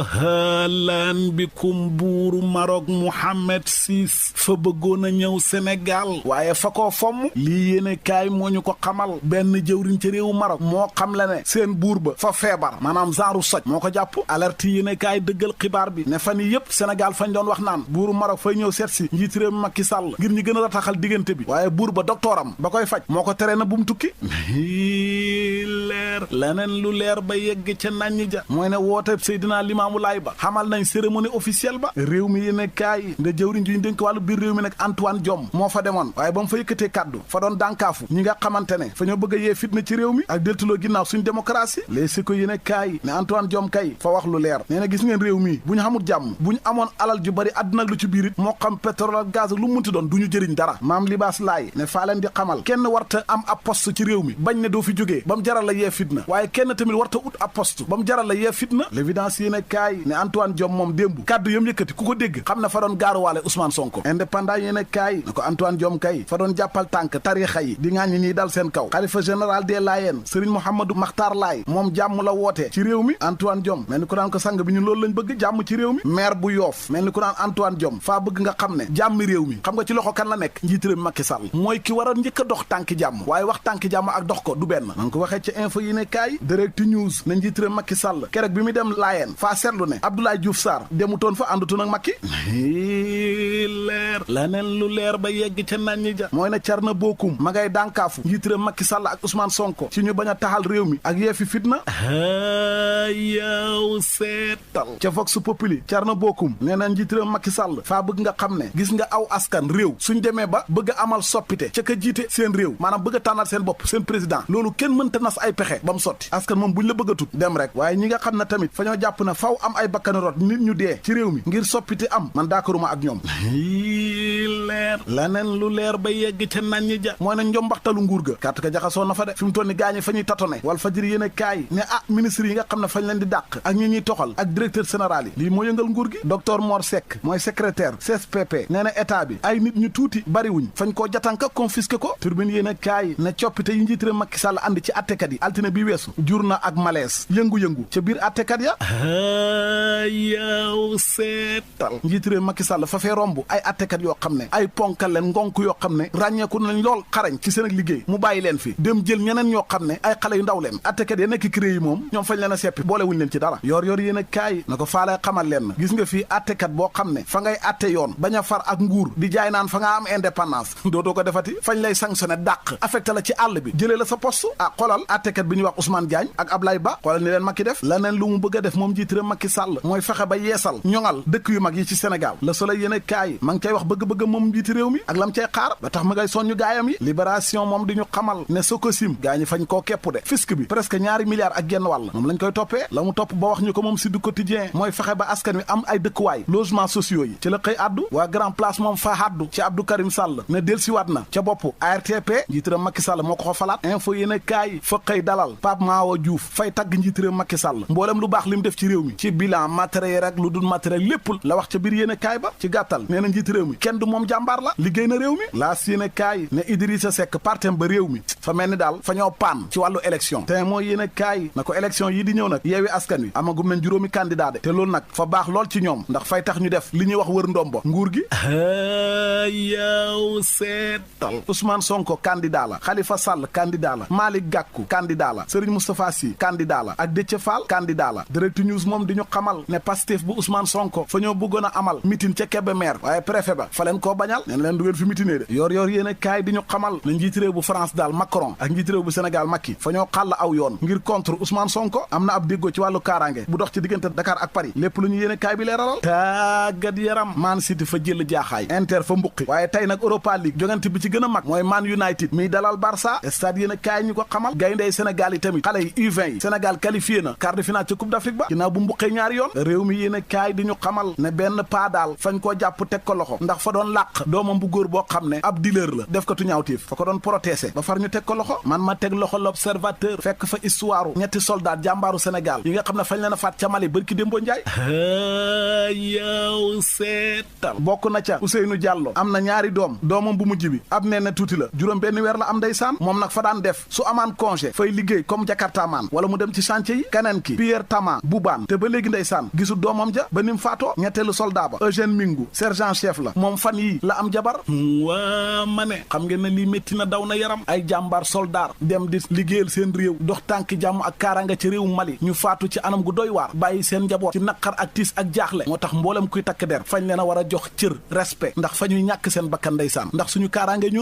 halaan bikum buuru Maroc Mohammed VI fa bëggoon a ñëw Sénégal waaye fa koo fomm lii yéene kaay moo ñu ko xamal benn jëwriñ ci réewu Maroc moo xam la ne seen buur ba fa feebar maanaam genre soj moo ko jàpp alerte yéene kaay dëggal xibaar bi ne fan yi yëpp Sénégal fañ doon wax naan buuru Maroc fay ñëw seet si njiit réew Macky Sall ngir ñi gën a rataxal diggante bi waaye buur ba doctooram ba koy faj moo ko tere na bu mu tukki leer leneen lu leer ba yegg ca naññi ja mooy ne woote Seydina Limaamu Laay ba xamal nañ cérémonie officielle ba réew mi yéene kaay nda jëwriñ juñ dénk wàllu biir réew mi nag Antoine Diome moo fa demoon waaye ba mu fa yëkkatee kàddu fa doon dànkaafu ñi nga xamante ne fa ñoo bëgg a yee fitna ci réew mi ak deltuloo ginnaaw suñ démocratie léeg si ko yéene kaay ne Antoine Diome kay fa wax lu leer nee na gis ngeen réew mi bu ñu xamul jàmm bu ñu amoon alal ju bari àdduna ak lu ci biir it moo xam pétrole ak gaz lu munti doon du ñu jëriñ dara maam libaas laay ne faa leen di xamal kenn warta am ab poste ci réew mi bañ ne doo fi jógee ba mu jaral la yee fitna waaye kenn tamit warta ut ab poste ba mu jaral la yee fitna l'évidence yéene kaay ne Antoine Diome moom démb kàddu yam yëkkati ku ko dégg xam na fa doon gaaruwaale Ousmane Sonko indépendant yéene kaay ne ko Antoine Diome kay fa doon jàppal tànk tarixa yi di ŋaañi ñiy dal seen kaw xalifa général des Layènes Serigne Mouhamadou Makhtar Laye moom jàmm la wootee ci réew mi Antoine Diome mel ni ko daan ko sang bi ñu loolu lañ bëgg jàmm ci réew mi maire bu Yoff mel ni ko daan Antoine Diome faa bëgg nga xam ne jàmmi réew mi xam nga ci loxo kan la nekk njiit réew mi Macky Sall mooy ki war a njëkk a dox tànki jàmm waaye wax tànki jàmm ak dox ko du benn man ko waxee ca info yéene kaay direct news na njiit réew Macky Sall keroog bi mu dem Layène faa seetlu ne Abdoulaye Diouf Sarr demutoon fa àndutoon ak Macky leer laneen lu leer ba yegg ca naññi ja mooy na car na bokkum ma ngay dànkaafu njiit réew Macky Sall ak Ousmane Sonko ci ñu bañ a taxal réew mi ak yeefi fitna yaw seetal ca Vox Populi car na bokkum nee na njiit réew Macky Sall faa bëgg nga xam ne gis nga aw askan réew suñ demee ba bëgg a amal soppite ca ka jiite seen réew maanaam bëgg a tànnal seen bopp seen président loolu kenn mënta nas ay pexe ba mu sotti askan moom buñ la bëgg a tut dem rek waaye ñi nga xam ne tamit fa ñoo jàpp na faw am ay bakkani rot nit ñu dee ci réew mi ngir soppite am man daakaruma ak ñoom leer laneen lu leer ba yegg ca naññi ja mooy na njombaxtalu nguur ga carte ka jaxasoo na fa de fi mu toll ni gaañi fa ñuy tatone wal fajiri yéen a kaay ne ministre yi nga xam ne fañ leen di dàq ak ñi ñuy toxal ak directeur général yi lii moo yëngal nguur gi docteur Mor Seck mooy secrétaire CSPP nee na état bi ay nit ñu tuuti bariwuñ fañ koo jatanka confisqué ko turbine yéen a kaay ne coppite yi njiit réew Macky Sall andi ci attekat yi altine bi weesu jur na ak malaise yëngu-yëngu ca biir attekat ya yaw seetal njiit réew Macky Sall fa fee romb ay attekat yoo xam ne ay ponkal leen ngonk yoo xam ne ràññeeku nañ lool xarañ ci seen ak liggéey mu bàyyi leen fi dem jël ñeneen ñoo xam ne ay xale yu ndaw leen attekat ya nekk cré yi moom ñoom fañ leen a seppi boole wuñ leen ci dara yor yéen a kaay na ko faa lay xamal leen gis nga fii attekat boo xam ne fa ngay atte yoon bañ a far ak nguur di jaay naan fa nga am indépendance dootoo ko defati fañ lay sanctionné dàq affecté la ci àll bi jëlee la sa poste xoolal attekat bi ñuy wax Ousmane Diagne ak Ablaye Ba xoolal ni leen Macky def laneen lu mu bëgg a def moom jiit réew Macky Sall mooy fexe ba yeesal ñoŋal dëkk yu mag yi ci Sénégal Le Soleil yéen a kaay ma ngi cay wax bëgg-bëgg moom jiiti réew mi ak lam cay xaar ba tax ma ngay soññu gaayam yi Libération moom di ñu xamal ne Sococim gaa ñi fañ koo kepp de fisc bi presque ñaari milliards ak genn wàll moom lañ koy toppee la mu topp ba wax ñu ko moom si du quotidien mooy fexe ba askan wi am ay dëkkuwaay logements sociaux yi ci la xëy addu waa Grand Place moom fa addu ci Abdou Karim Sall ne delsiwaat na ca bopp ARTP njiit réew Macky Sall moo ko fa falaat info yéen a kaay fa xëy dalal Pape Mahawa Diouf fay tagg njiit réew Macky Sall mboolem lu baax li mu def ci réew mi ci bilan matériel rek lu dul matériel lépp la wax ca biir yéen a kaay ba ci gàttal nee na njiit réew mi kenn du moom jàmbaar la liggéey na réew mi laas yéen a kaay ne Idrissa Seck partem ba réew mi fa mel ni daal fa ñoo paan ci wàllu élection te mooy yéen a kaay na ko élection yi di ñëw nag yeewi askan wi amagum nañ juróomi candidat de te loolu nag fa baax lool ci ñoom ndax fay tax ñu def li ñuy wax wër ndombo nguur gi yaw seetal Ousmane Sonko candidat la Khalifa Sall candidat la Malick Gakou candidat la Serigne Moustapha Sy candidat la ak Déthié Fall candidat la Direct News moom di ñu xamal ne Pastef bu Ousmane Sonko fa ñoo bëggoon a amal mitin ca Kébémer waaye préfet ba fa leen koo bañal nee na leen du ngeen fi mitinee de yor yéen a kaay di ñu xamal ne njiit réew bu France daal Macron ak njiit réew bu Sénégal Macky fa ñoo xàll aw yoon ngir contre Ousmane Sonko am na ab déggoo ci wàllu kaaraange bu dox ci diggante Dakar ak Paris lépp lu ñu yéen a kaay bi leeralal tàggat yaram Man City fa jël jaaxaay Inter fa mbuqi waaye tey nag Europa League jogante bi ci gën a mag mooy Man United miy dalal Barça stade yéen a kaay ñu ko xamal gayndey Sénégal yi tamit xale yi U20 yi Sénégal qualifié na quart de finale ca Coupe d'Afrique ba ginnaaw bu mbuqee ñaari yoon réew mi yéen a kaay di ñu xamal ne benn paa daal fañ koo jàpp teg ko loxo ndax fa doon doon làq doomam bu góor boo xam ne ab dealer la def ko tu ñaawtiif fa ko doon protéger ba far ñu teg ko loxo man ma teg loxo l'observateur fekk fa histoire ñetti soldat jàmbaaru Sénégal yi nga xam ne fañ leen a faat ca Mali bërki démboo njaay yow seetal bokk na ca Ousseynou Diallo am na ñaari doomam bu mujj bi ab nee na tuuti la juróom benn weer la am ndeysaan moom nag fa daan def su amaan congé fay liggéey comme jakartamaan wala mu dem ci chantier yi keneen ki Pierre Tama bu baan te ba léegi ndeysaan gisul doomam ja ba nim faatoo ñetteelu soldat ba Eugène Mingu sergent chef la moom fan yii la am jabar waa ma ne xam ngeen ne lii métti na daw na yaram ay jàmbaar soldat dem di liggéeyal seen réew dox tànki jàmm ak kaaraanga ci réew Mali ñu faatu ci anam gu doy waar bàyyi seen njaboot ci naqar ak tiis ak jaaxle moo tax mboolem kuy takk der fañ leen a war a jox cër respect ndax fa ñuy ñàkk seen bakkan ndeysaan ndax suñu kaaraange ñun